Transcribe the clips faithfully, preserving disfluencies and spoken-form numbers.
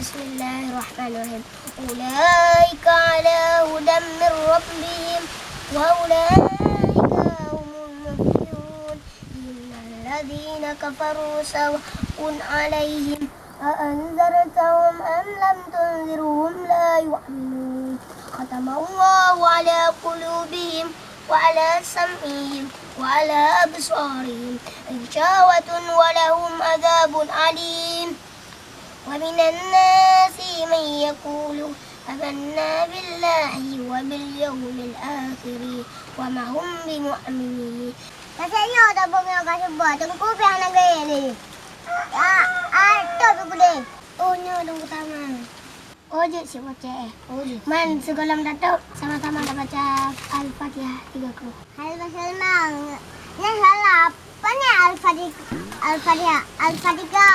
بسم الله الرحمن الرحيم. أولئك على هدى من ربهم وأولئك هم المفلحون. إن الذين كفروا سواء عليهم أأنذرتهم أم لم تنذرهم لا يؤمنون. ختم الله على قلوبهم وعلى سمعهم وعلى أبصارهم غشاوة ولهم عذاب أليم. ومن الناس من يقول آمنا بالله وباليوم الآخر وما هم بمؤمنين. Ka sép nyoe tabông nyang ka seubah, Teungku pih hana gaya lé. Ya, ah, top Teungku deh. Oh, nyoe Teungku tamah. Oh, jeuet si boceh. Oh, jeuet. Man, sigohlom tatôp, sama-sama tabaca Al-Fatihah tiga kruh. Hai Bang Salman, nyan salah. Pane Al-Fati-, Al-Fatihah, Al-Fatika.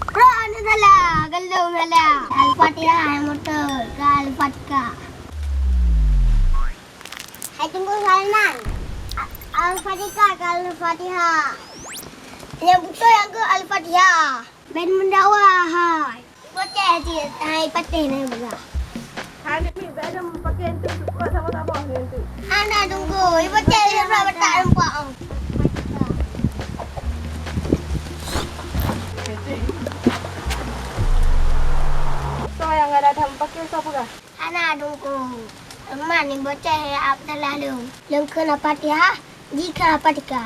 Bro, anu salah, gandum salah. Al-Fatihah nyang beutôi, ka Al-Fatika. Hai Teungku Salman, A-, Al-Fatika ka Al-Fatihah. Nyang beutôi nyang keu Al-Fatihah. Ban meudawa hai. Boceh cit, hai patéh na peugah. Hai Nabi, bèk lom paké enteuk, sukôt saboh-saboh enteuk. Hana Teungku, i boceh lheueh batak nampak. Soe nyang galak that paké, soe peugah? Hana Teungku. Teuma ni boceh nyang ap salah lôn. Lôn kheun Al-Fatihah, jih kheun Al-Fatika.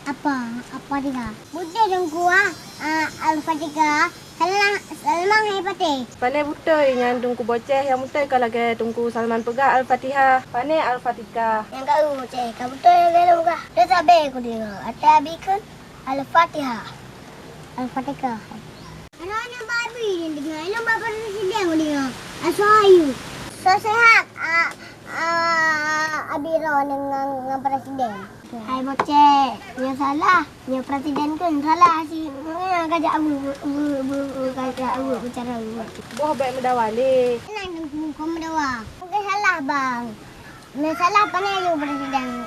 Apa? Al-Fatika. Beutôi Teungku ah, ah, Al-Fatika. Salah, Salman hai patéh. Pane beutôi nyan Teungku boceh, nyang beutôi ka lagèe Teungku Salman peugah Al-Fatihah. Pane Al-Fatika. Nyang ka eu boceh, ka beutôi lagèe lôn peugah. Lôn sabe kudeungoe, até Abi kheun Al-Fatihah. Al-Fatika. Aneuk-aneuk babi ni deungoe, ilong bak presiden deungoe. Asoe ayu. Soe sehat, a, a, Abi Ron ngon, ngon presiden. Hai boceh, nyoe salah. Nyoe presiden kheun salah si. Nyoe ka jak bu, bu, bu, bu, ka jak bu, bicara bu. Boh bèk meudawa lé. Nang muka meudawa. Bukan salah, Bang. Nyoe salah pane yue presiden.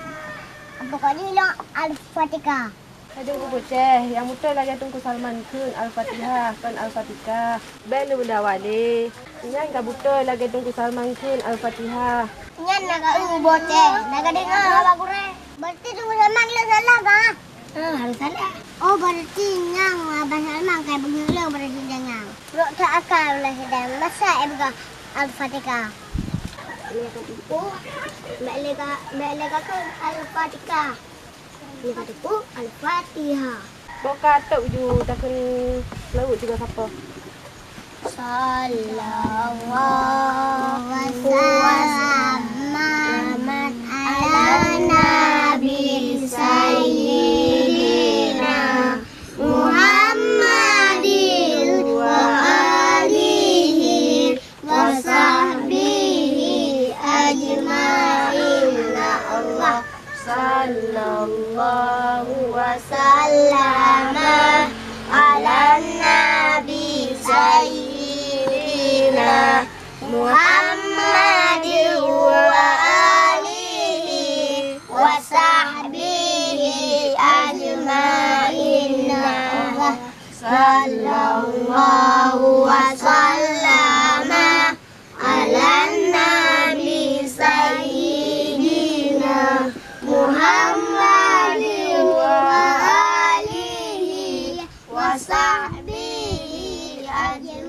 Pokok jih ilong Al-Fatika. Hai Teungku boceh, nyang beutôi lagèe Teungku Salman kheun Al-Fatihah, kon Al-Fatika. Bèk lé meudawa lé. Nyan ka beutôi lagèe Teungku Salman kheun Al-Fatihah. Nyan na ka eu boceh, na ka deungoe haba gurèe. Berarti Teungku Salman lôn salah, Bang? Ah, harôh salah. Oh, berarti nyang Abang Salman ka beungeulong bak sidang nyan. Brok that akal bak sidang. Masa eh peugah Al-Fatika. Bèk lé ka, bèk lé ka kheun Al-Fatika. Lé ka teupeu Al-Fatihah. Boh ka tôb ju takheun laweuek sigoe sapo. Sallallahu wasallam ala nabi sayyidina Muhammadin wa alihi wa sahbihi ajma'in. Allah sallallahu wa sallama ala nabi sayyidina Muhammadin wa alihi wa sahbihi ajma'in. Allah sallallahu wa sallama ala nabi sayyidina Muhammadin wa alihi wa sahbihi ajma'in.